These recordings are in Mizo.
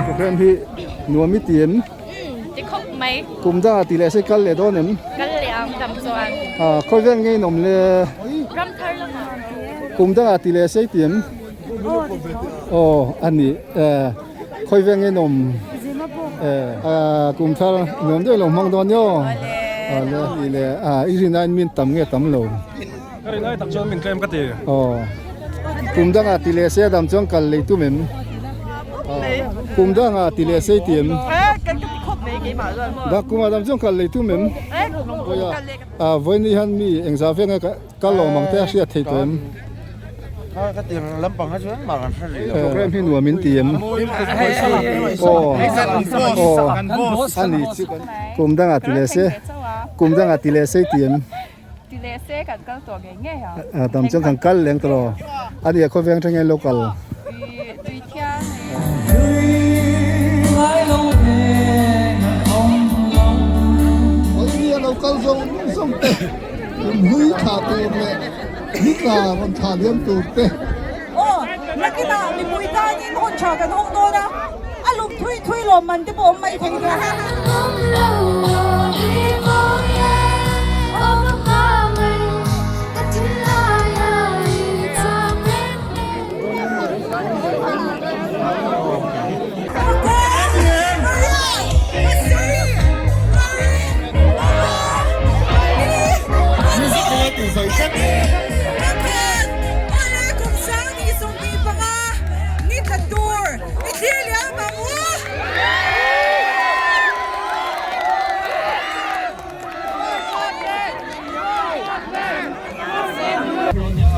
Program hi nuam i ti em? Ti khawp mai. Kum dangah ti leh se kal leh dawn em? Kal leh ang dam chuan. Khawi vel nge in awm le? Ramthar lamah. Kum dangah ti leh se i ti em? Aw a ni khawi vel nge in awm? Kum thar nuam deuh lo hmang dawn nia aw. Awle ni le i rin aiin min tam nge tam lo? Ka rin ai tak chuan min tlem ka ti. Aw. Kum dangah ti leh se a dam chuan kal lei tum em? Kum dangah ti leh se i ti em? Kan ka ti khawp mai keimah chuan maw. Dak kumah dam chuan kal lei tum em? A vawiin hian mi engzah vek nge kal lo mang te a hriat thei tawh em? Ka ti lampang kha chuan mah kan hre rih lo. Program hi nuam in ti em? Aw. Aw. A ni chu kum dangah ti leh se kum dangah ti leh se i ti em? Ti leh se kan kal tawh ngei ngei a. A tam chuan kan kal leng tawh lo. A nia khawveng thleng hian lo kal. Ih tui thiang e. Nia lo kal zawng zawng te hlui thla tur leh ni tla rawn thla liam tur te. Aw, nakinah mipui tanin hun tha kan hawng dawn a, a lum thui thui lawmman te pawh awm mai thei nia.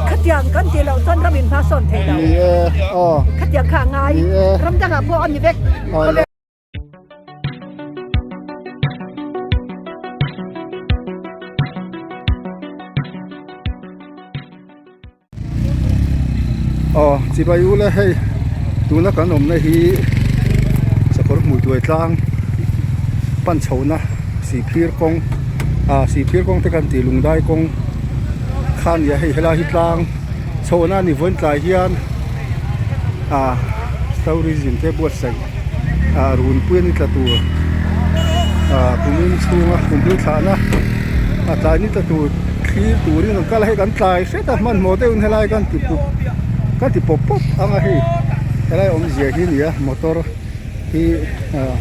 Khatiang kan tih loh chuan ram in hma sawn thei lo. Khatiang kha a ngai. Ram dangah pawh a ni vek. Aw chibai u le hei tuna kan awmna hi sakawr hmui tuai tlang pan chhohna sihphir kawng ah sihphir kawng te kan tih lungdai kawng kha a ni a hei helai hi tlang chhohna a ni vawiin tlai hian ah tourism te buatsaih ah runpui a ni tla tur ah kumin chhunga kumhlui thlahna a tlai ni tla tur thlir turin an kal a hei kan tlai hret a hmanhmawh deuhin helai kan ti pup kan ti pawp pawp ang a hei helai awmzia hi a ni a motor hi ah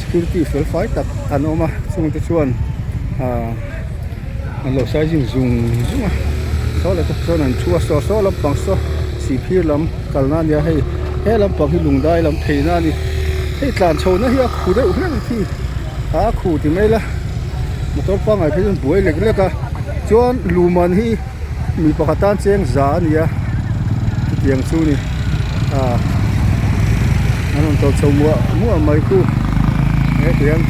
security fel fai tak an awm a chungte chuan ah an lo sizing zung zung a saw leh te chuan an thu a saw saw lampang saw sihphir lam kalna a nia hei he lampang hi lungdai lam theihna a ni hei tlan chhohna hi a khu deuh hlek khi a khu ti mai la motor pangngai phei chuan buai lek lek a chuan luman hi mi pakhat tan cheng za a ni a chutiang chu a ni ah an rawn tawlh chho muah muah mai khu he tiang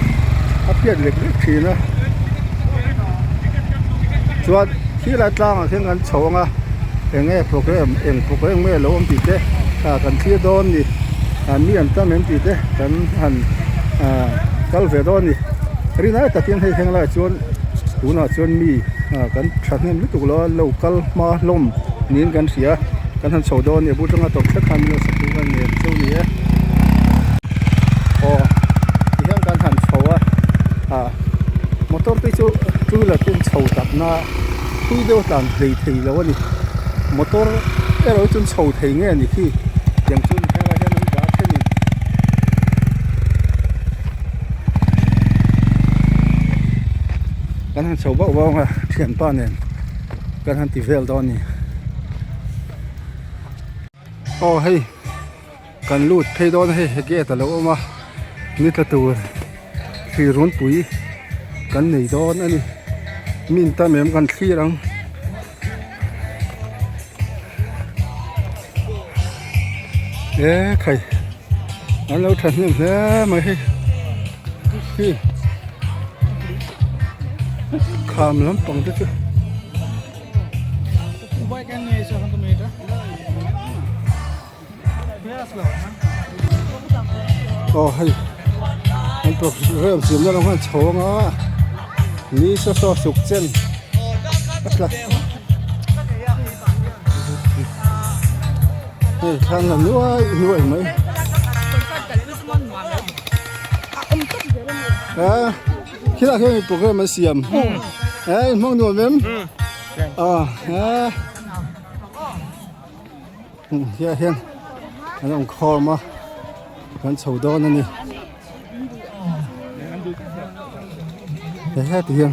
a phiat lek lek thin a chuan khilai tlangah khian kan chho ang a eng nge program eng program nge lo awm tih te ah kan thlir dawn a ni ah mi an tam em tih te kan han ah kal ve dawn a ni rinai takin hei thleng laiah chuan tunah chuan mi ah kan thahnem lutuk lo a lo kal hma hlawm niin kan hria kan han chho dawn a ni a bul atanga tawp thlek khan min lo sak tur a ni ang cheu ni e aw tihian kan han chho a ah motor te chu two wheeler te an chho tak na thui deuh a tlan hlei thei lo a ni motor erawh hi chu an chho thei nge a ni khi tiang chu ni helai hian an dah then in. Kan han chho bauh bauh ang a thianpa nen kan han ti vel dawn a ni aw hei kan lut phei dawn a hei he gate a lo awm a ni tla tur thlir runpui kan nei dawn a ni mi in tam em kan thlir ang. E khai an lo thahnem hle mai hei hi kham lampang te chu aw hei an program siamna lam khan chho anga ni saw saw suk chen a tla. Hei thla an la nuai nuai mai. Eh, khilaiah khian program an siam. Eh, in hmang nuam em? Ah, eh. Hiah hian an awm khawm a, kan chho dawn a ni. He ti hian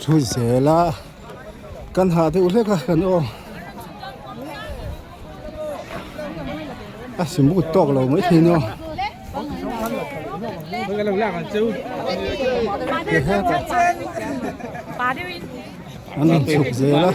thu zel a, kan hah deuh hlek a kan aw a smooth tawk lo mai thei no. An rawn chhuk zel a.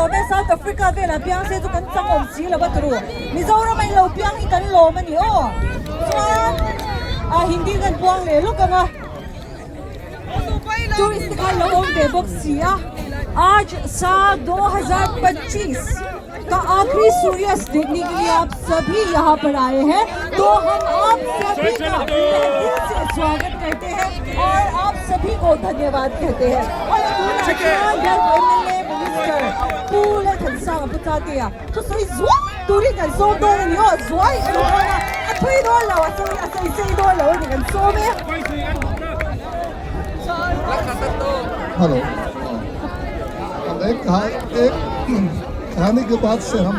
lawm e, South Africa velah piang se chu kan chang awm si lo a turu. Mizoram a inlo piang hi kan lawm a ni aw. Chuan ah Hindi kan puang leh lawk ang a. Tourist te khan lo awm ve bawk si a. Aaj sa 2025 ka aakhri suryast dekhne ke liye aap sabhi yahan par aaye hain to hum aap sabhi ka तहे दिल se swagat karte hain aur aap sabhi ko dhanyawad kehte hain. Awle tunah chuan bialtu mla Minister Pu Lalthansanga pu Chatea thusawi zuai turin kan sawm dawn a ni aw, zuai a ni dawn a, a thui dawn lo, a sawi a sawi sei dawn lo a ni kan sawm e. Hello अब एक एक कहानी के बाद से हम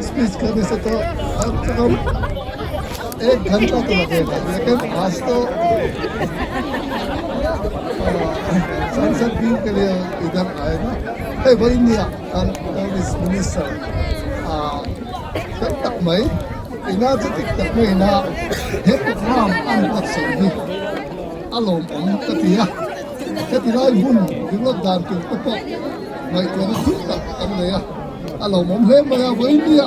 स्पीच करने से तो कम से कम एक घंटा तो लगेगा लेकिन आज तो सनसेट व्यू के लिए इधर आए ना hei vawi nia kan police minister ah fel tak mai ina chu dik tak mai ina he program an buatsaih hi a lawmawm ka ti a heti lai hmun ringawt dan tur te pawh ngaihtuahna thil tak kan nei a a lawmawm hle mai a vawi nia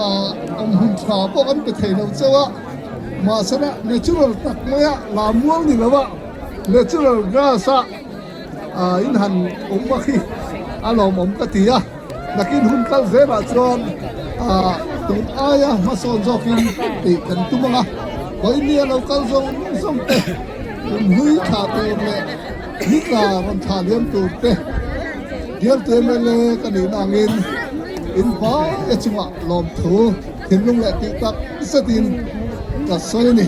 ah awm hun tha pawh kan pe thei lo chauh a mahsela natural tak maia lam mual ni lo a natural grass a. Ah in han awm a khi a lawmawm ka ti a, nakin hun kal zelah chuan ah tun aia hmasawn zawkin tih kan tum ang a, vawinia lo kal zawng zawng te kum hlui thlah tur leh ni tla rawn thlah liam tur te bialtu mla ka nihna angin in vai a chungah lawmthu thinlung leh tih tak zetin ka sawi a ni.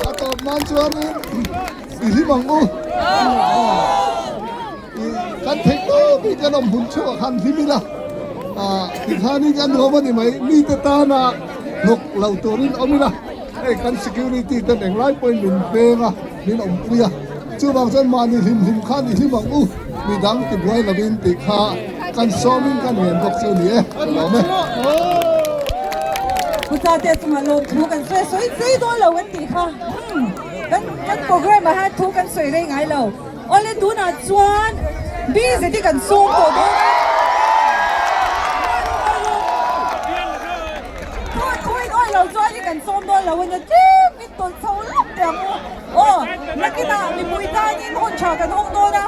A tawp nan chuanin. I hlim ang u. I kan theih tawp hi kan awm hun chhuah khan hlim ila. Tikhanin kan nuam a ni mai. Mite tana hnawk lo turin awm ila. Hei kan security ten englai pawhin min veng a, min awmpui a. Chuvang chuan mahni hlim hlim khan i hlim ang u. Midang tibuai lovin tih kha kan sawmin kan ngen bawk chu a ni e. Ka lawm e. Putate chungah lawmthu kan sawi a, sawi chei dawn lo kan tih kha. Kan kan program ah hian thu kan sawi rei ngai lo. Awle tunah chuan BZT kan sawm tawh dawn a. Thu thu in awih lo chuan hi kan sawm dawn lo a nia tlem in tawlh chho lawk teh ang u. Aw nakinah mipui tanin hun tha kan hawng dawn a.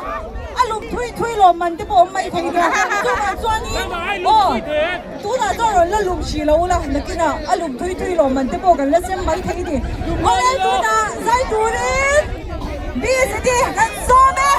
A lum thui thui lawm man te pawh awm mai thei nia. Chuvang chuanin aw. Tunah chuan rawn la lum hrih lo ula, nakinah a lum thui thui lawm man te pawh kan la sem mai thei a ni. Awle tunah zai turin BCT kan sawm e!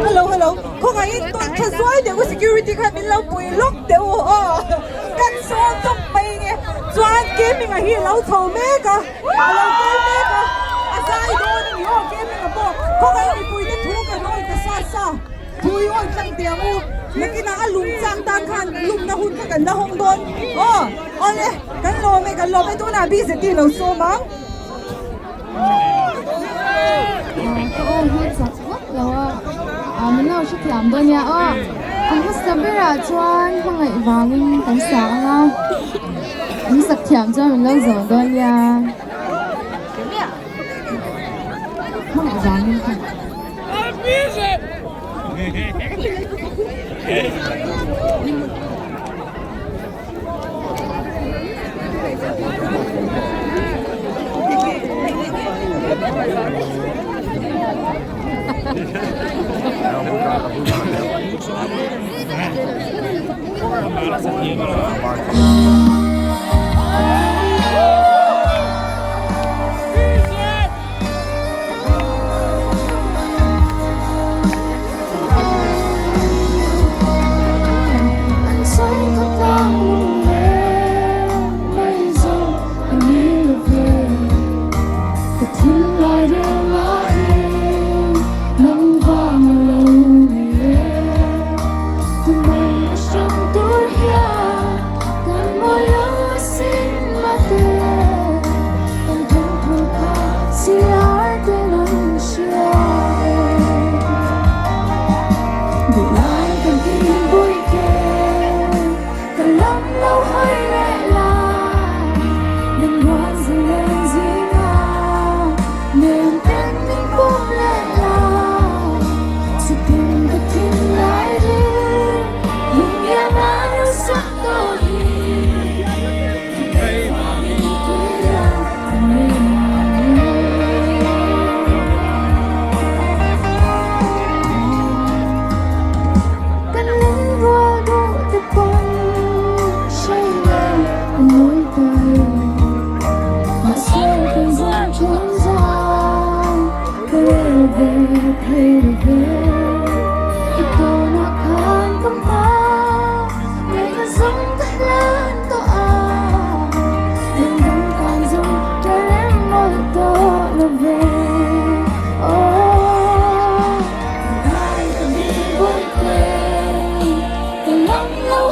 Hello hello khawngaihin tawlh tha zuai deuh u security khan min lo pui lawk deuh u aw kan sawn tawp mai nge chuan gaming a hi a lo chho mek a a lo kal mek a a zai dawn a ni aw gaming a pawh khawngaihin mipui te thu kan awi ta sa sa thu i awi tlang teh ang u nakinah a lum chak tan khan lumna hun kha kan la hawng dawn aw awle kan lawm e kan lawm e tunah BZT lo sawm ang. Ka aw hi chak vak lo a, min lo hrethiam dawn nia aw. A hmasa berah chuan hmangaih vangin kan sa ang a, min sak thiam chuan min lo zawm dawn nia. Hmangaih vangin kha.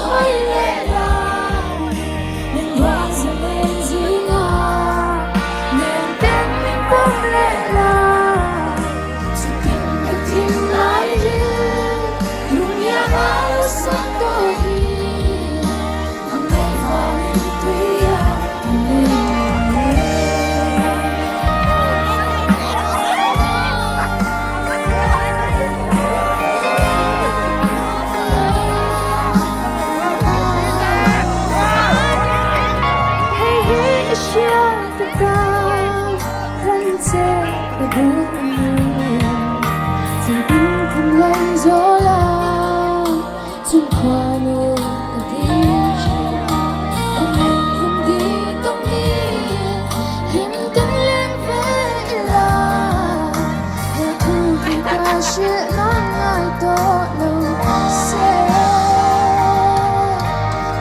hawi leh la Min rual zalen zinga Nem ten min pawm leh la Chutin ka thin lai ril Lung iang a lo sak tawh hi A ngaih vangin tui a leng ngai e. Hei hi i hriat ka tan hlan che ka duh a ni. Chungtin thinlung zawl a chungkhuanu ka dil thin. Ka ngaihthum di tawng ni hlim kan leng ve ila. He thu hi ka hrilh nan ngai tawh lo se.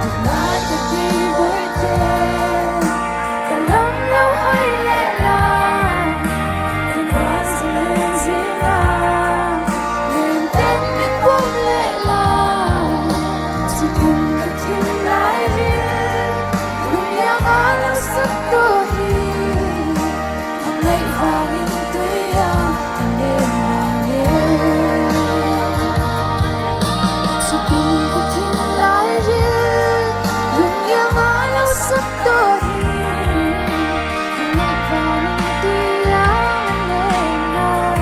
Tunlai ka ti vawi te, ka lam lo hawi leh la. Engvang zalen zinga nen ten min pawm leh la. Chutun ka thinlai ril, lung iang a lo sak tawh hi. A ngaih vangin tui a leng rang e. Chutun ka thinlai ril, lung iang a lo sak tawh hi. A ngaih vangin tui a leng rang.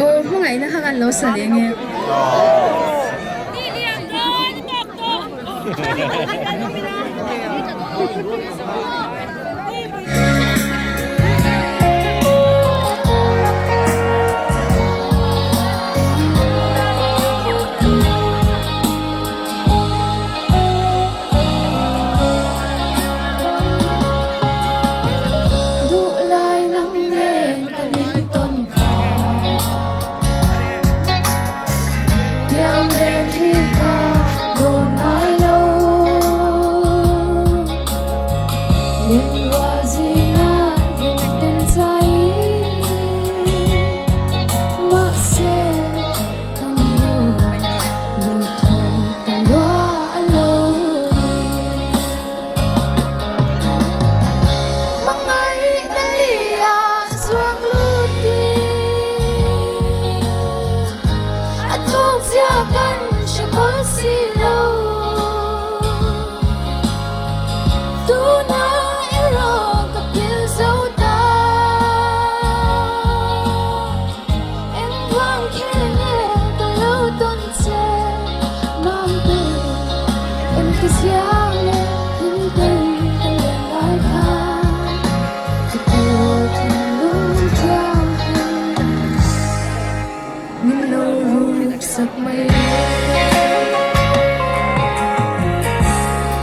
Aw hmangaihna kha kan lo sa leh nge. Duhlai nang nen kan intawn kha Tiang reng hi ka dawn ngai lo Lenrual zingah rin ten chai Mahse ka ngu lungthaw ka lua a lo ni. Hmangaihna lia zuang lut in a thawk zia kan hre khawl si lo. Tuna erawh ka phil zo ta. Engvang kher nge ka lo tawn che Mamte Engti siang leh hlim ten ka len lai kha Ka tur thinlung thiang hi Min lo ruk sak mai e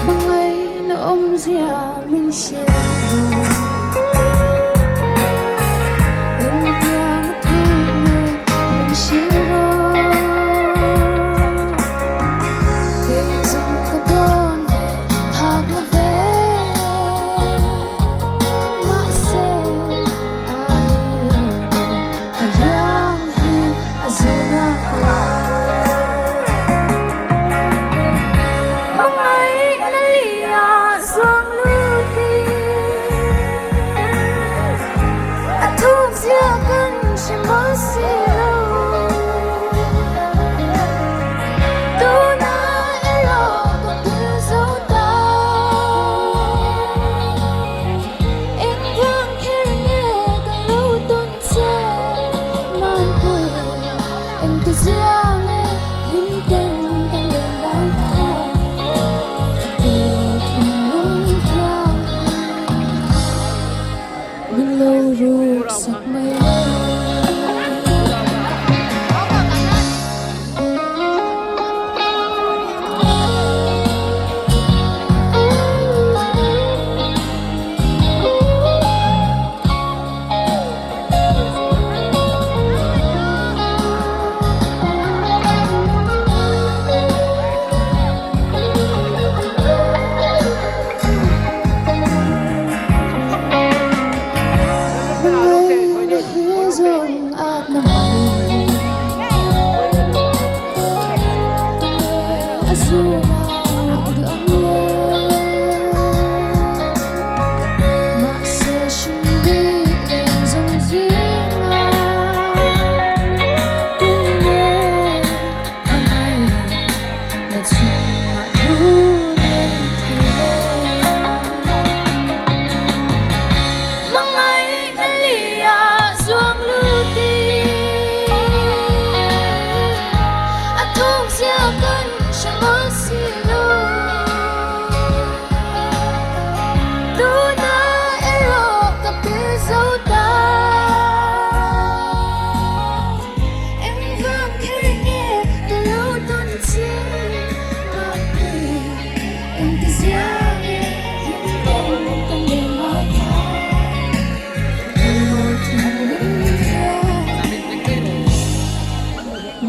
Hmangaihna awmzia min hrilh rawh Engtiang a thuk nge min hrilh rawh Kei zawng ka dawn ve phak lo ve Mahse ai a riang hi a zun a Hmangaihna lia zuang lut in a thuk zia kan hre mawl si lo. Tuna erawh ka pil zo ta. Engvang kher nge ka lo tawn che Manpui engti zia nge hlim ten ka len lai kha Ka thinlung thiang hi min lo ruk sak mai e.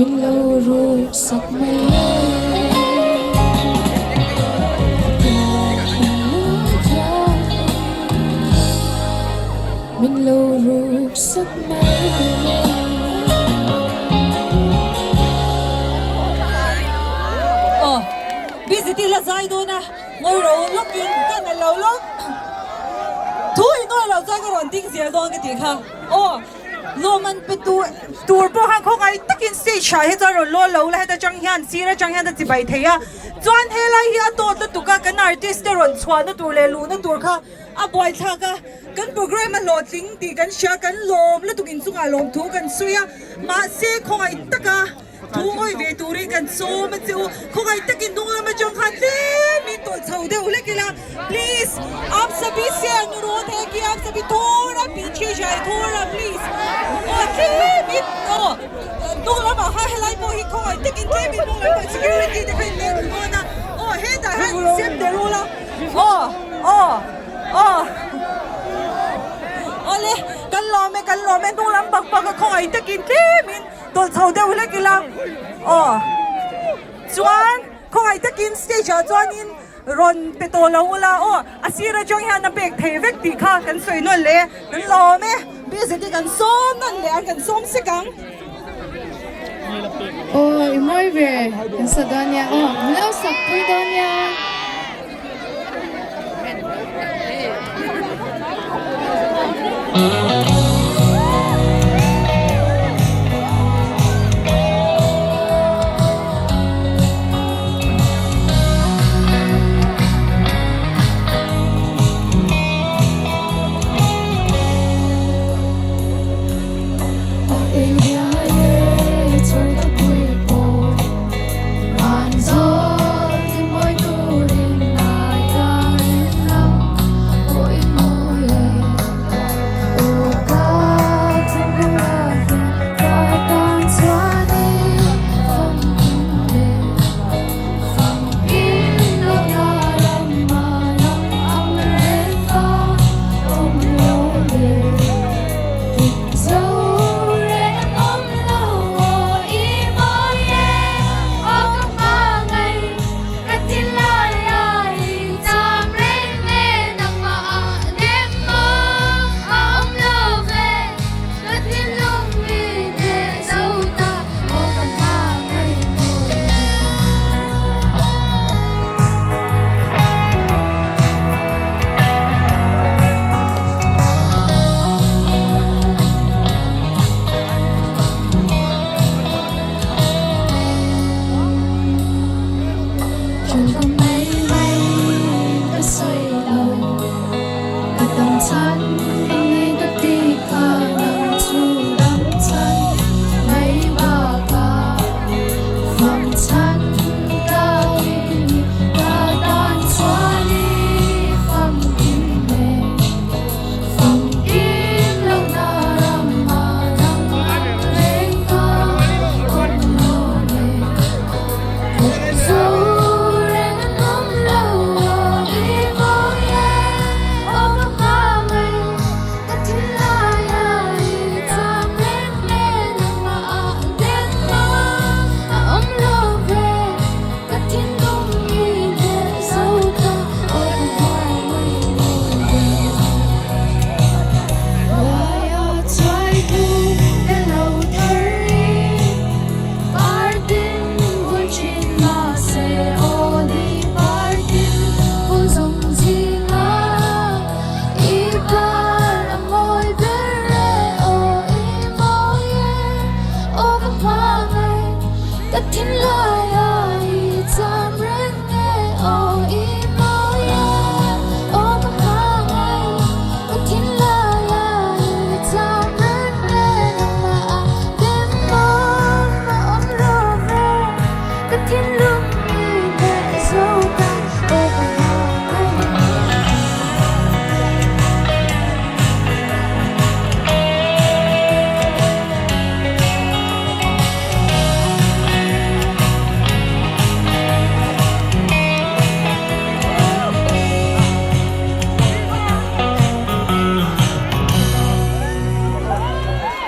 Min lo ruk sak mai Min lo ruk sak mai Aw, busy ti la zai dawn a, ngawi ro lawkin ka nalh lo lawk. Thu i nawi loh chuan ka rawn ding zel dawn ka tih kha. Aw. Lawm an pe tur pawh khan khawngaih takin stage ah hi chuan rawn lawl lo la heta tang hian sir atang hian a chibai thei a chuan helai hi a tawt lutuk a kan artist te rawn chhuahna tur leh luhna tur kha a buaithlak a kan programme a hlawhtling tih kan hria kan lawm lutuk inchungah lawmthu kan sawi a mahse khawngaih taka Thu ngawi ve turin kan sawm a che u. Khawngaih takin hnung lam atang khan tlem in tawlh chho deuh hlek ila. Please aap sabhi se anurodh hai ki aap sabhi thoda piche jai thoda please. Aw tlem in aw hnung lamah khan helai pawh hi khawngaih takin tlem in hnung lamah security te kha in leng dawn a. Aw hetah hian insem der ula. Aw aw aw awle kan lawm e kan lawm e hnung lam bak bak a khawngaih takin tlem in. Tawlh chho deuh hlek ila aw chuan khawngaih takin stage ah chuanin rawn pe tawh lo ula aw a sir atang hian a pek thei vek tih kha kan sawi nawn leh kan lawm e busy kan sawm nawn leh ang kan sawm sek ang. Aw i mawi ve kan sa dawn nia aw min lo sak pui dawn nia.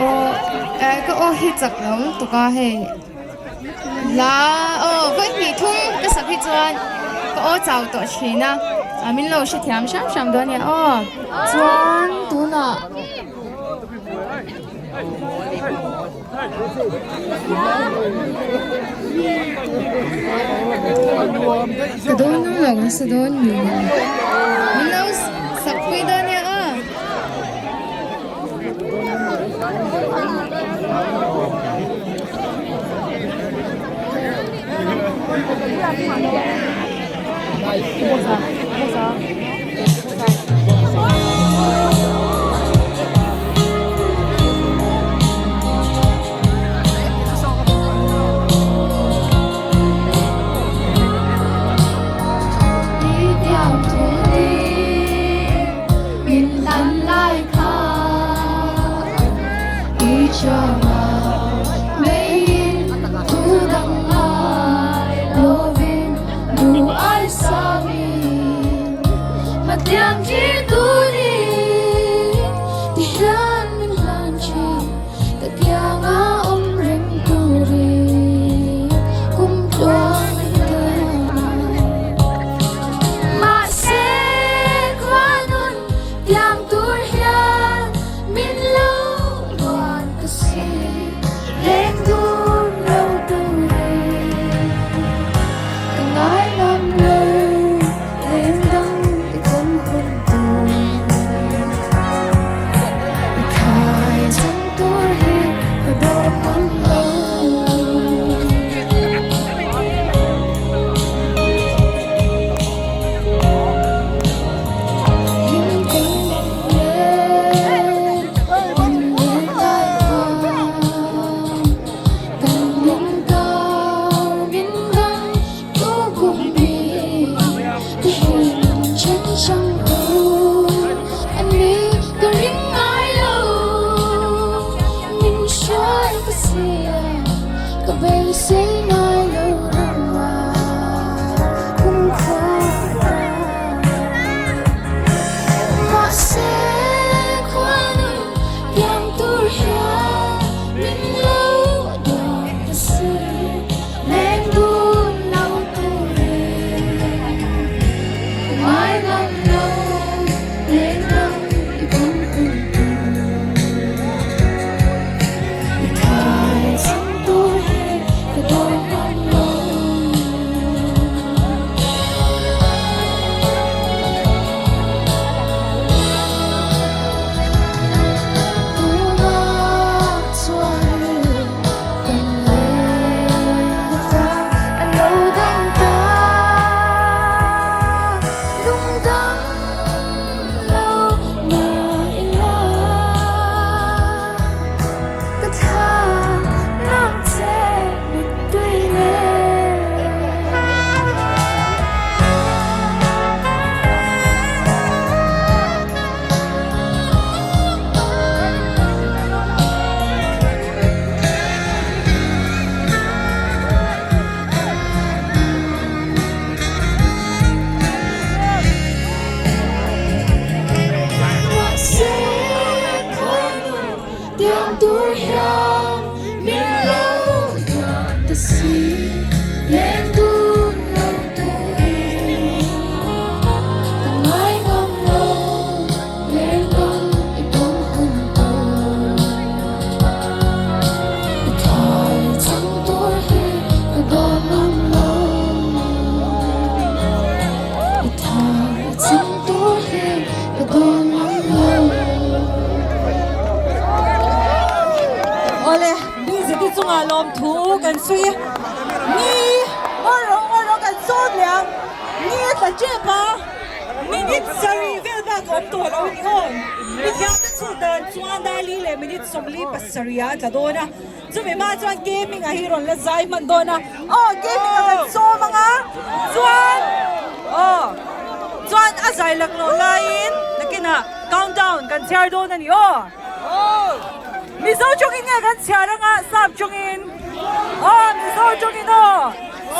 Aw eh ka aw hi chak lo lutuk a hei. Hla aw vawi hnih thum ka sak hi chuan ka aw chau tawh thin a, min lo hrethiam hram hram dawn nia aw. Chuan tunah. Ka dawn ngam lo nasa dawn ni min lo sak pui dawn nia aw. Awle, music hi chungah lawmthu kan sawi ni ngaw rawh kan sawm leh ang ni a tla tep a minute sarih vel bak a awm tawh lo a ni aw mithiam te chhut dan chuan Dali leh minute 47 ah a tla dawn a chumi hma chuan gaming ah hi rawn la zai hman dawn a aw gaming ah kan sawm ang a chuan aw chuan a zai laklawh laiin nakinah countdown kan chhiar dawn a ni aw. Mizo tawngin nge kan chhiar anga sap tawngin aw Mizo tawngin aw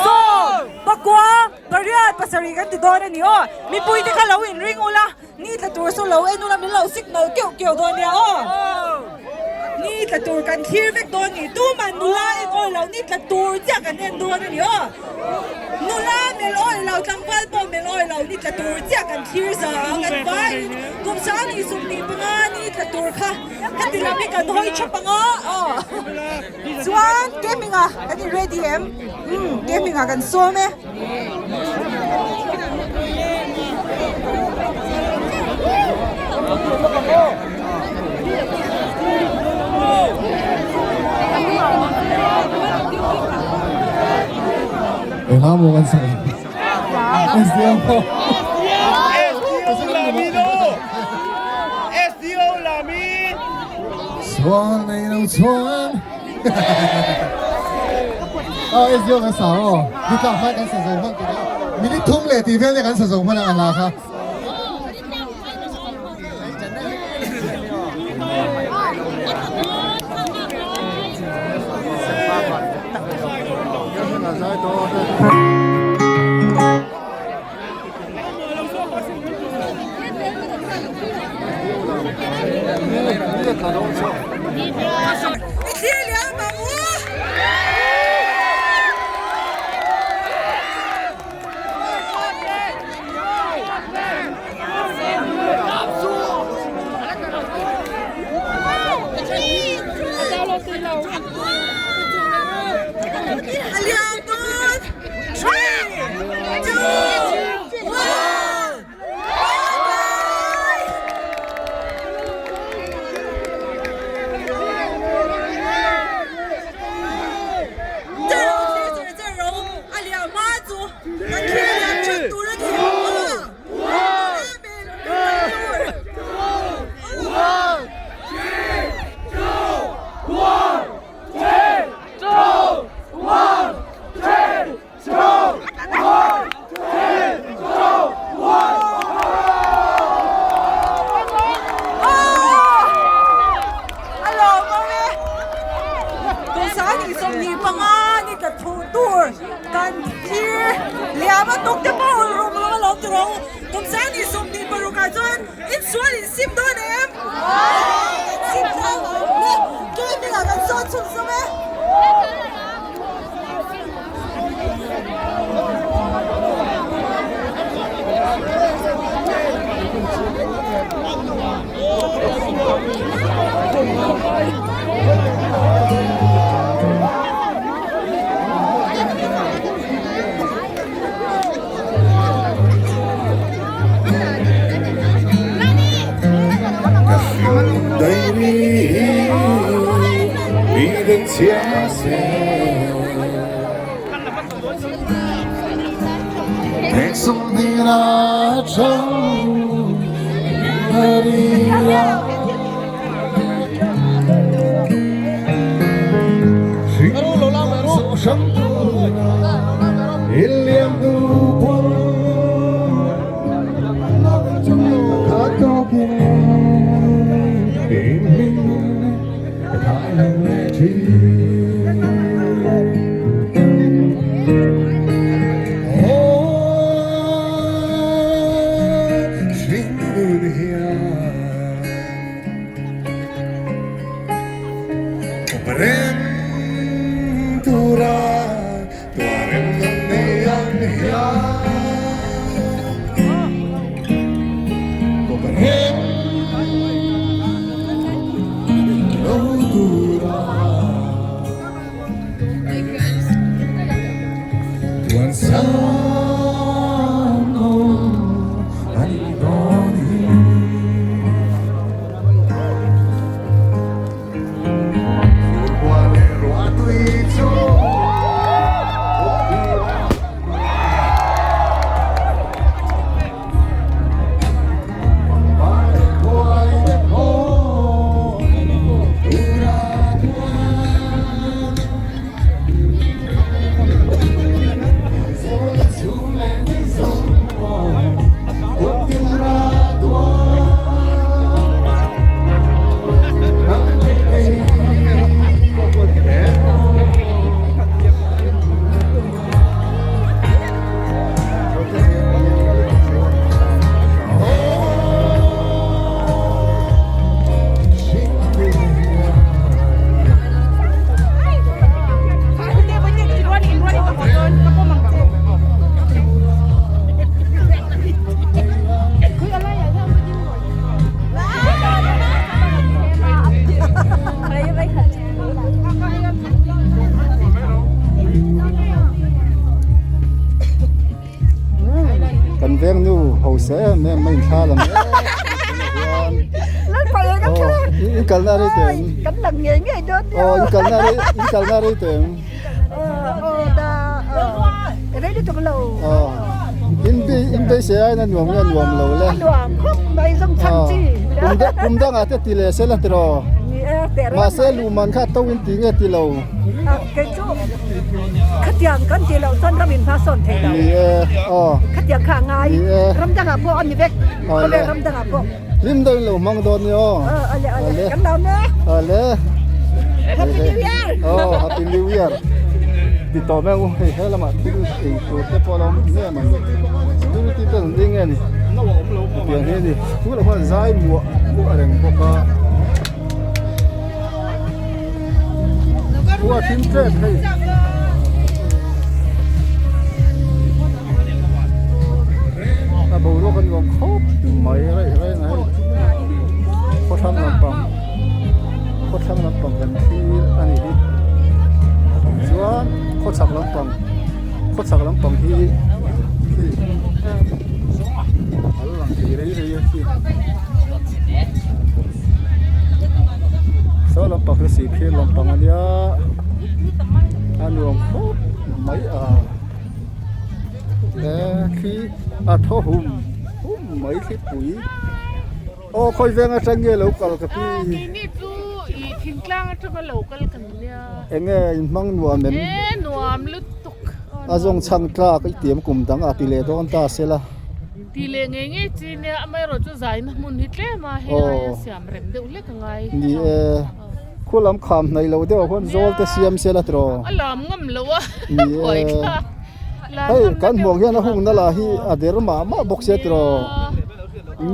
sawm pakua pariat pasarih kan ti dawn a ni aw mipui te kha lo in ring ula ni tla tur chu lo en ula min lo signal keuh keuh dawn nia aw. Ni tla tur kan thlir vek dawn ni. Tuman nula en awi lo ni tla tur chiah kan en dawn a ni aw. Nula mel awi lo, tlangval pawh mel awi lo ni tla tur chiah kan thlir za ang. Kan vaiin kum sang ni 25 ni tla tur kha heti lam hi kan hawi thap ang a aw. Chuan gaming ah kan in ready em? Umm gaming ah kan sawm e. Engah maw kan sawi? SDO maw? SDO Lami! Sual nei lo chuan Aw SDO kan sa aw ni tlak hmai kan sa zo hman tih a minute thum leh tih vel te kan sa zo hman a a hla kha. Hausa em em mai inthla la mek tunah hian aw in kalna rei teh em aw in kalna rei in kalna rei teh em aw in bei in beisei aiin a nuam nge nuam lo le aw kum dang kum dangah te ti leh sela tiraw mahse luhman kha a to in ti nge ti lo. Kei chu khatiang kan tih loh chuan ram in hma sawn thei lo. Ni e, aw. Khatiang kha a ngai. Ni e. Ram dangah pawh a ni vek. Khawvel ram dangah pawh. Hlim deuhin lo hmang dawn ni aw. Aw, ale, ale. Kan lo ne. Ale. Happy New Year. Aw, Happy New Year. Ti tawh mai ang u, hei he lamah thil ei tur te pawh a lo awm em ani. Security te an ding nge ni. Hetiang hi a ni. Tunah khuan zai muah muah reng bawk a. Khua thim tep hei. A boruak a nuam khawp mai raih raih na hei. Khawthlang lampang khawthlang lampang kan thlir a ni hi. Chuan khawchhak lampang khawchhak lampang hi khi a la lang thei rei rei a khi. Saw lampang hi sihphir lampang a nia a nuam khawp mai a he thli a thaw hum hum mai thlipui aw khawi veng atang nge lo kal ka pi keini chu ih thingtlang atanga lo kal kan nia enge in hmang nuam em e nuam lutuk a zawng chhang tlak i tiam kum dang a ti leh dawn ta sela. Tih leh ngei ngei chi nia amaherawh chu zaina hmun hi tlem a hei aia siam rem deuh hlek a ngai. Ni e, khu lam kham hnaih loh deuh ah khuan zawl te siam sela tiraw. A lam ngam lo a Ni e, buai thlak. hei kan hmuang hian a hungna lah hi a der mah mah bawk sia tiraw.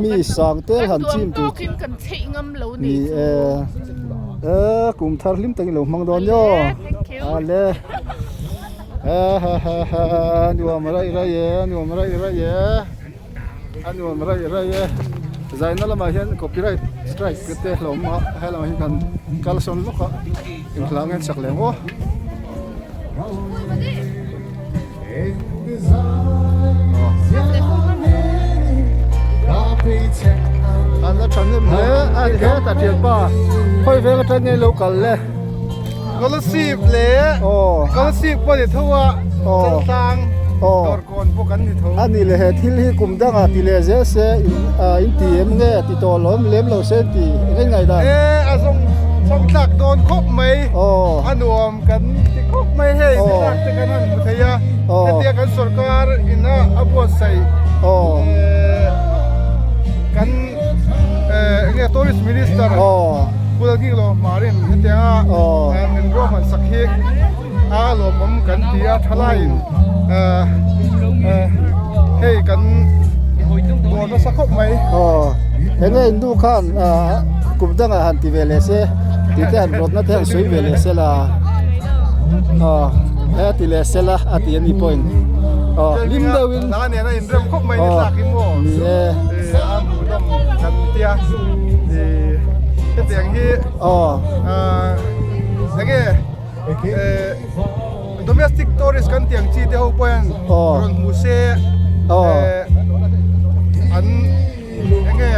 Mi sang tel han chim tur. Kan tuam tawkin kan chheih ngam lo ni Ni chu. e, e kum thar hlim takin lo hmang dawn nio. Thank you. Ale. Ha ha ha ha a nuam raih raih e a nuam raih raih e a nuam raih raih e zaina lamah hian copyright strike te hlawm a he lamah hian kan kal sawn lawk a inhlang hian chak leh maw. An la thahnem hle a ni hetah thianpa khawi veng atang nge lo kal le. Scholarship leh scholarship pawh ni tho a chaltlang dawrkawn pawh kan ni tho. A ni leh he thil hi kum dangah ti leh zel se in ti em nge ti tawh lo em lem lo se ti eng nge ngaih dan? E a zawng chhawng thlak dawn khawp mai a nuam kan ti khawp mai hei ni tlak te kan han hmu thei a hetia kan sorkar ina a buatsaih kan eng nge tourist minister Pu Lalngilo Hmarin hetianga min ruahman sak hi a lawmawm kan ti a thalaiin hei kan dawr nasa khawp mai. Aw eng nge innu khan kum dangah han ti ve leh se tih te han rawtna te han sawi ve leh se la aw he a ti leh se la a ti a ni pawhin aw hlim deuhin Hla nena inrem khawp mai ni tlak hi maw ni e. A hmuhnawm kan tia hetiang hi eng nge domestic tourist kan tih ang chi te ho pawh hian rawn hmu se an eng nge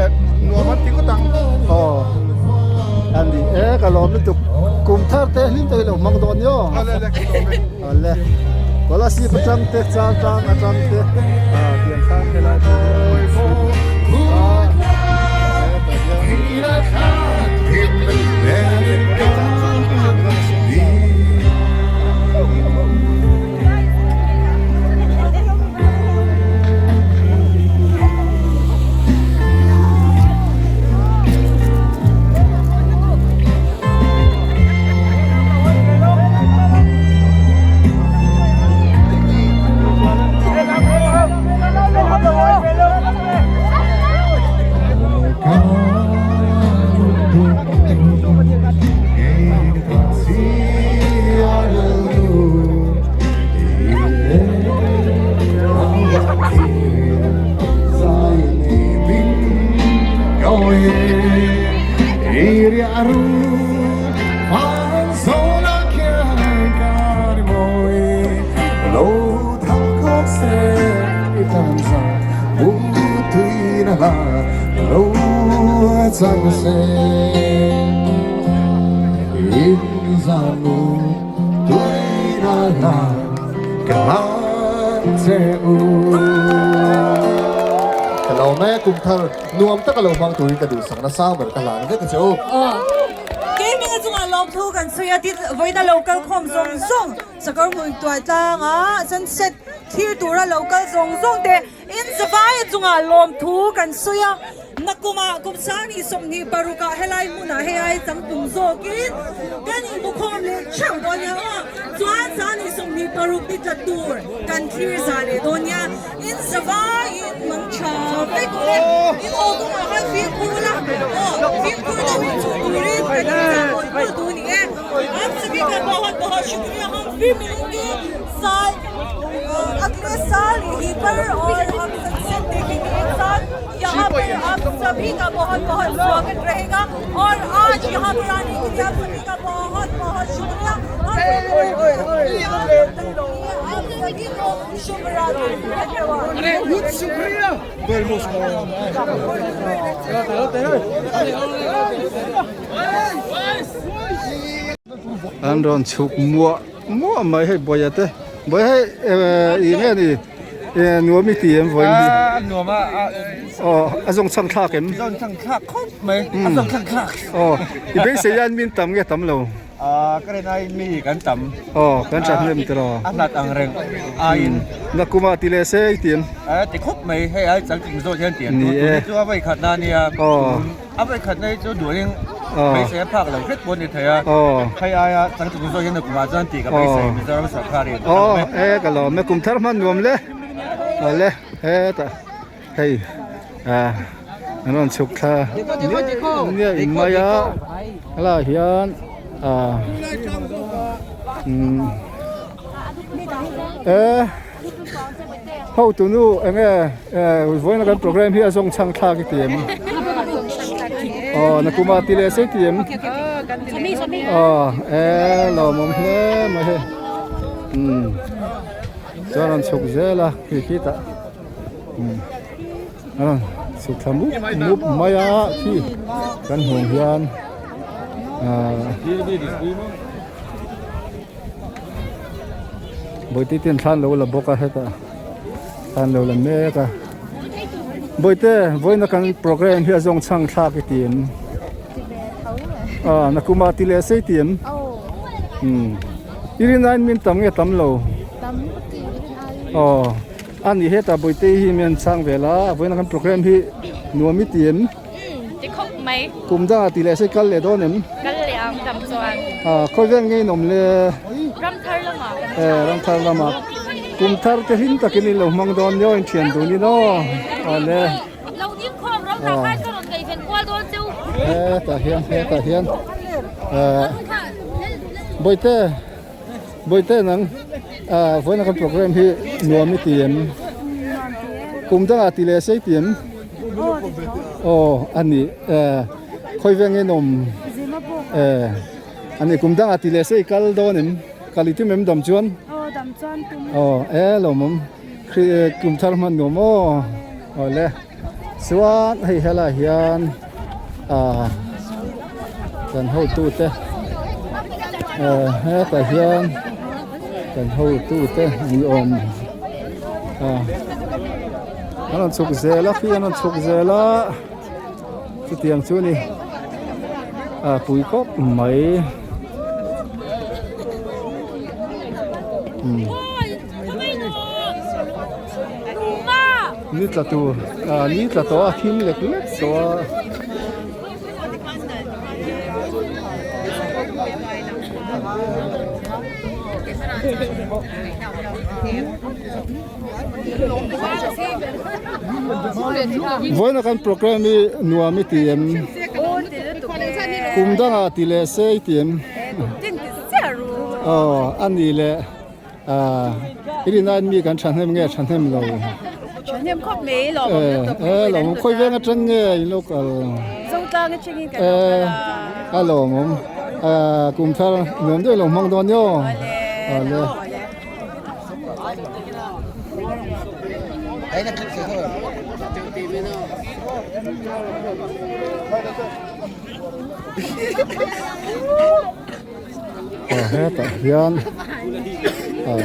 nuam an ti ngawt ang. Aw a ni e ka lawm lutuk kum thar te hlim takin lo hmang dawn nia Awle awle ka lawm e. Awle Kolasib atang te Chaltlang atang te tiang khan helai te chang se In zan mu tui na la ka hlan che u. Ka lo mai a kum thar nuam taka lo hmang turin ka duhsakna sang ber ka hlan vek a che u. Gaming a chungah lawmthu kan sawi a, tin vawiina lo kal khawm zawng zawng sakawr hmun tuai tlanga sunset thlir tura lo kal zawng zawng te In zavai a chungah lawmthu kan sawi a, nakumah kum sangni 26 ah helai hmunah hei ai changtlung zawkin kan inhmukhawm leh theuh dawn nia aw. Chuan sangni 26 ni tla tur kan thlir zah leh dawn nia. In zavai in mang tha vek ule, in aw kawngah khan fimkhur ula aw, fimkhur deuhin chhuh turin kan inzah mawlh mawlh duh a ni e. Aap sabhi ka bahut bahut shukriya hum fir milenge saal. अगले साल यहीं पर और हम सनसेट देखेंगे एक साथ यहाँ पर आप सभी का बहुत बहुत स्वागत रहेगा और आज यहाँ पर आने के लिए आप सभी का बहुत बहुत शुक्रिया आप सभी को शुभ रात्रि धन्यवाद शुक्रिया An rawn chhuk muah muah mai hei bawih te bawih hei ih nge ni nuam i ti em vawiin hi A nuam a aw a zawng chhang thlak em zawng chhang thlak khawp mai a zawng chhang thlak aw i beisei hian min tam nge tam lo a ka rin aiin mi kan tam aw kan that hnem tiraw a hlat ang reng aiin nakuma ti leh se i ti em a ti khawp mai hei ai chal tling zawk hian ti an tun hi chu a vawi khat na nia A vawikhat na hi chu duhing beisei a phak lo hret pawh a ni thei a, hei aia changtlung zawk hian kumah chuan tih ka beisei Mizoram sarkarin a lawm e. Aw e ka lawm e, kum thar hman nuam le awle hetah hei an rawn chhuk thla niah in mai a helaiah hian e. Hotu nu eng nge vawiina kan program hi a zawng chhang thlak i ti em? Aw nakuma ti leh sei ti em? Aw e lawmawm hle mai hei umm chuan rawn chhuk zel a khi khi tah umm a rawn chhuk thla mup mup mai a khi kan hmuh hian ahh. Bawihte ten thla an lo la bawk a hetah thla an lo la mek a Bawihte vawiina kan program hi a zawng chhang thlak i ti em ah nakuma ti leh sei ti em umm i rin aiin min tam nge tam lo aw a ni hetah Bawihte hi mi an chhang vel a vawiina kan program hi nuam i ti em. Ti khawp mai. Kum dangah ti leh se kal leh dawn em? Kal leh ang dam chuan. Ah, khawi vel ngei in awm le? Ramthar lamah kan Eh, Ramthar lamah. Kum thar te hlim takin in lo hmang dawn nia in thian dun in aw. Awle. Lo ding khawm ram thar khan ka rawn ngaihven kual dawn cheu. Hetah hian, hetah hian. Eh, Bawihte, Bawihte nang, ah, vawiina kan program hi nuam i ti em? Kum dangah ti leh se i ti em? Aw a ni eh khawi veng in awm eh a ni kum dangah ti leh se i kal dawn em kal i tum em dam chuan aw e lawmawm kum thar hman nuam aw aw le chuan hei helaiah hian ah kan hotute eh hetah hian kan hotute ni awm ah. An rawn chhuk zel a khi an rawn chhuk zel a chutiang chu a ni a pui khawp mai umm ni tla tur ah ni tla tawh a thim lek lek tawh a. Vawiina kan program hi nuam i ti em? Kum dangah ti leh se i ti em? Aw a ni leh ah i rinaiin mi kan thahnem nge thahnem lo? Eh lawmawm khawi veng atang nge in lo kal? Eh a lawmawm ah kum thar nuam deuh lo hmang dawn nia aw. Awle. Aw hetah hian ah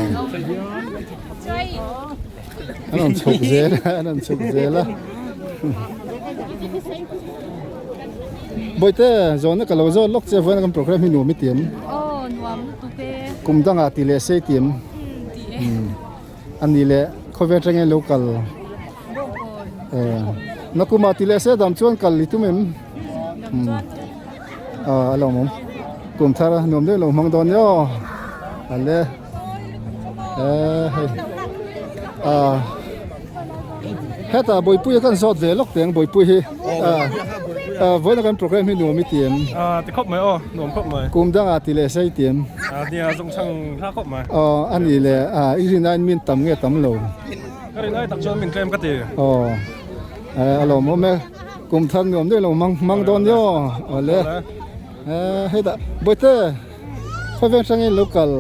an rawn chhuk zel a an rawn chhuk zel a Bawihte zawhna ka lo zawt lawk che vawiin kan programme hi nuam i ti em? Aw nuam lutuk e. Kum dangah ti leh sei ti em? Ti e. A ni leh khawvel atangin lo kal Nakumah ti leh se dam chuan kal i tum em? A lo awm kum thar a nuam deuh lo hmang dawn nia aw ale hei hetah Bawihpuia kan zawt ve lawk teh ang Bawihpui hi vawiin a kan programme hi nuam i ti em? Ti khawp mai aw nuam khawp mai. Kum dangah ti leh sei ti em? Nia zawng chhang hla khawp mai. Aw a nih leh i rin aiin min tam nge tam lo? Ka rin ai tak chuan min tlem ka ti. Aw a lawmawm e. Kum thar nuam deuh lo mang mang dawn nia aw awle hetah bawihte khawvel hrangin lo kal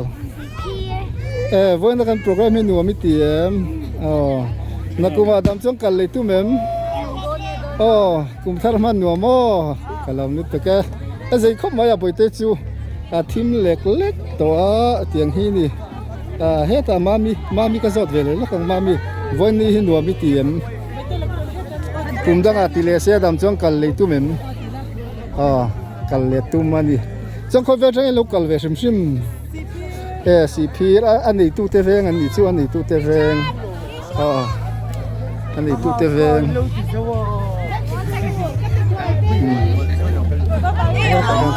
e vawiin a kan program hi nuam i ti em aw nakumah dam chuan kal lei tum em aw kum thar hman nuam aw ka lo lutuk e a zei khawp mai a bawihte chu a thim lek lek tawh a tiang hi ni hetah mami mami ka zawt ve leh lawk ang mami vawiin ni hi nuam i ti em. Kum dangah ti leh se dam chuan kal leh tum em? Aw kal leh tum a ni. Chuan khawvel atangin lo kal ve hrim hrim e sihphir a neitu te veng an nih chu a neitu te veng aw a neitu te veng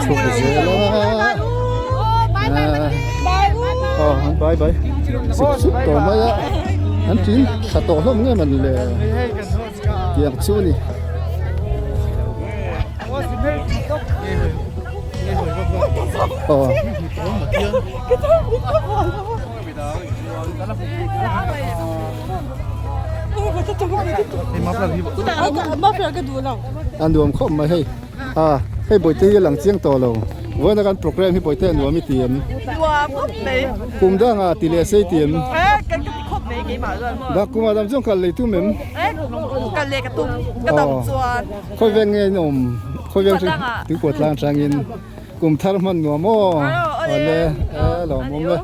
chhuk zel a aw an bai bai sup sup tawh mai a. An tin tha tawh hlawm nge man le tiang chu a ni. Aw. A nuam khawp mai hei. A hei bawihte hi a lang chiang tawh lo vawiin a kan programme hi bawihte a nuam i ti em? Nuam khawp mai. Kum dangah ti leh sei ti em? E kan ka ti khawp mai keimah chuan maw. Dah kumah dam chuan kal lei tum em? E kal leh ka tum ka dam chuan. Khawi veng nge in awm? Khawi veng Tuikhuah tlang atangin kum thar hman nuam aw. Awle e lawmawm e.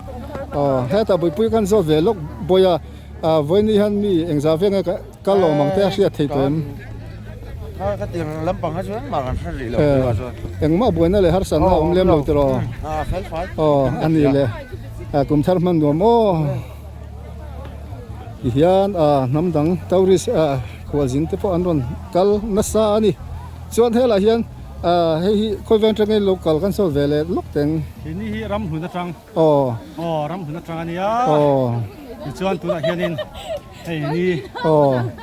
Aw hetah buipui kan zawt ve lawk bawi a vawiin ni hian mi engzah veng nge Ka lawm ang te a hriat thei tawh em? Ka ti lampang kha chu engmah kan hre rih lo tih chuan. Engmah buaina leh harsatna a awm lem lo tiraw? A fel fai. Aw a ni le. Kum thar hman nuam aw. Ti hian hnam dang tourist khualzin te pawh an rawn kal nasa a ni. Chuan helaiah hian hei hi khawi veng atangin lo kal kan sawi ve leh lawk teng. Keini hi ram hlun atang. Aw. Aw ram hlun atang a nia. Aw. Tichuan tunah hianin. Hei ni a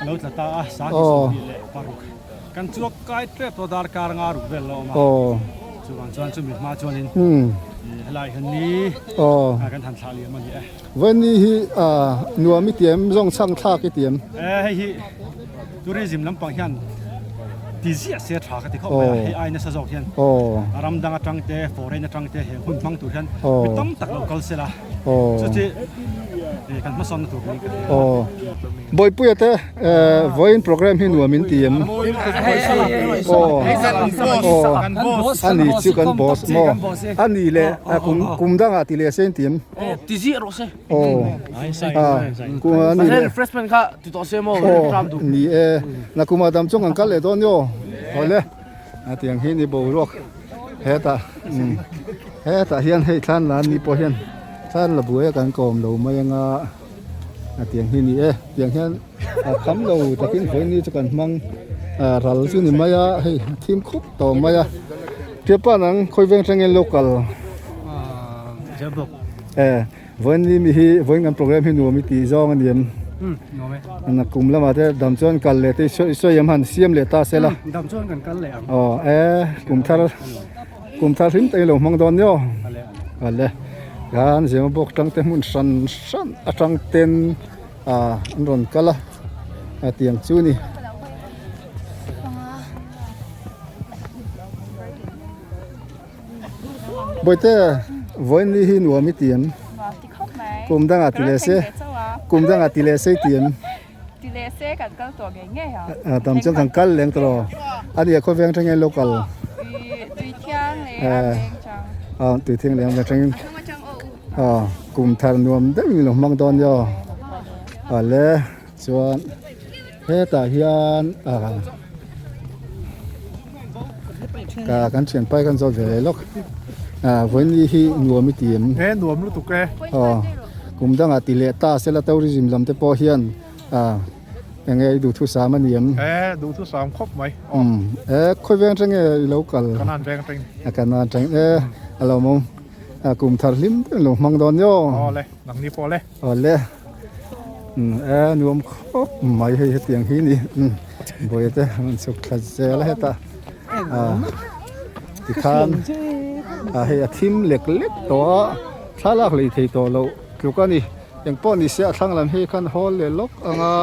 lo tla ta a, sanghi 26 kan chuak kai tep tawh darkar nga ruk vel la awm a, chuvang chuan chumi hma chuanin helai hian ni kan han thlah liam a ni e. Vawiin hi nuam i tiam zawng chhang thlak i tiam? E hei hi tourism lampang hian ti ziah se tha ka ti khawp mai a, hei ai nasa zawk hian ram dang atang te foreign atang te he hun hmang tur hian mi tam tak lo kal se la. Chuti kan hmasawnna tur niin ka hria. Aw. Bawipuia te vawiin program hi nuam in ti em? Aw. Aw. A ni chu kan boss maw? A ni leh kum kum dangah ti leh se in ti em? Ti zih rawh se. Aw. A kum a ni leh. Refreshment kha ti tawh se maw? Aw ni e. Nakumah dam chuan kan kal leh dawn nia. Awle. A tiang hi ni boruak. Hetah umm hetah hian hei thlan la ni pawh hian thlan la buai a kan kawm lo mai anga a tiang hi ni e tiang hian a kham lo takin vawiin ni chu kan hmang ah ral chu ni mai a hei a thim khup tawh mai a Ṭhiapa nang khawi veng tangin lo kal e vawiin ni mi hi vawiin kan program hi nuam i tih zawng a ni em Kum lamah te dam chuan kal leh te i sawi em han siam leh ta se la. Dam chuan kan kal leh ang. Aw e kum thar kum thar hlim takin lo hmang dawn nia. Ale kan zema bawk tang te hmun hran hran atang ten ah an rawn kal a a tiang chu ni. Bawihte vawiin ni hi nuam i ti em? Nuam ti khawp mai. Kum dangah ti leh se. Kum dangah ti leh sei ti em? Ti leh se kan kal tawh ngei ngei a. A tam chuan kan kal leng tawh lo. A nia khawveng atangin an lo kal. Tuithiang leh a veng chang. A tuithiang leh a veng changin. A kum thar nuam deuh in lo hmang dawn nia. A le chuan hetah hian a ka kan thian pai kan zawt ve leh lawk. A vawiin hi nuam i ti em? E nuam lutuk e. Aw kum dangah ti leh ta sela tourism lam te pawh hian a eng nge i duhthusam a ni em? E duhthusam khawp mai. Umm e khawi veng atang nge i lo kal? Kanan veng atang. A kanan atang e a lo awm a kum thar hlim deuh in lo hmang dawn nia. Aw le nang ni pawh le. Aw le umm e nuam khawp mai hei hetiang hi ni umm bawihte an rawn chhuk thla zel a hetah a tikhan a hei a thim lek lek tawh a thlalak lei thei tawh loh tluk a ni engpawh ni se a thlang lam hi khan hawl leh lawk anga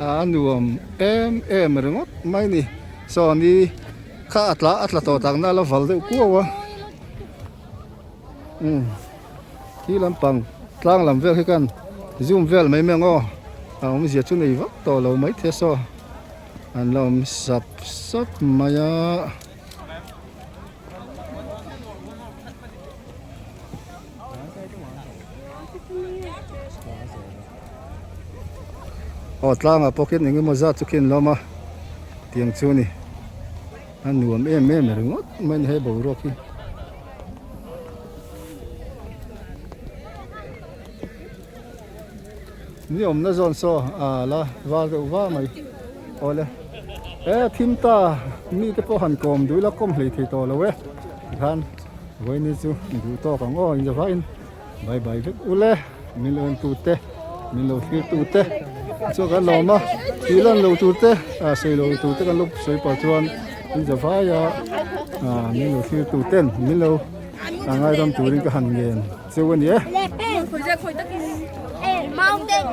a nuam em em ringawt mai a ni saw ni kha a tla a tla tawh tak na a la val deuh kuau a umm khi lampang tlang lam vel hi khan zoom vel mai mai ang aw a awmzia chu nei vak tawh lo maithei a saw. An la awm sap sap mai a. Aw tlangah pawh khian engemaw zat chu khian lawm a tiang chu a ni a nuam em em ringawt mai a ni hei boruak hi. Ni awmna zawn saw a la val deuh va mai awle e thim ta mi te pawh han kawm duh ila kawm hlei thei tawh lo e tikhan vawiin chu duh tawk ang aw inzavain bye bye vek ule min lo en tu te min lo thlir tu te chuan kan lawm a tih lan lo tur te ah sawi lo tur te kan lo sawi pah chuan inzavaia ah min lo thlir tu ten min lo a ngaidam turin ka han ngen. Cheu a ni e.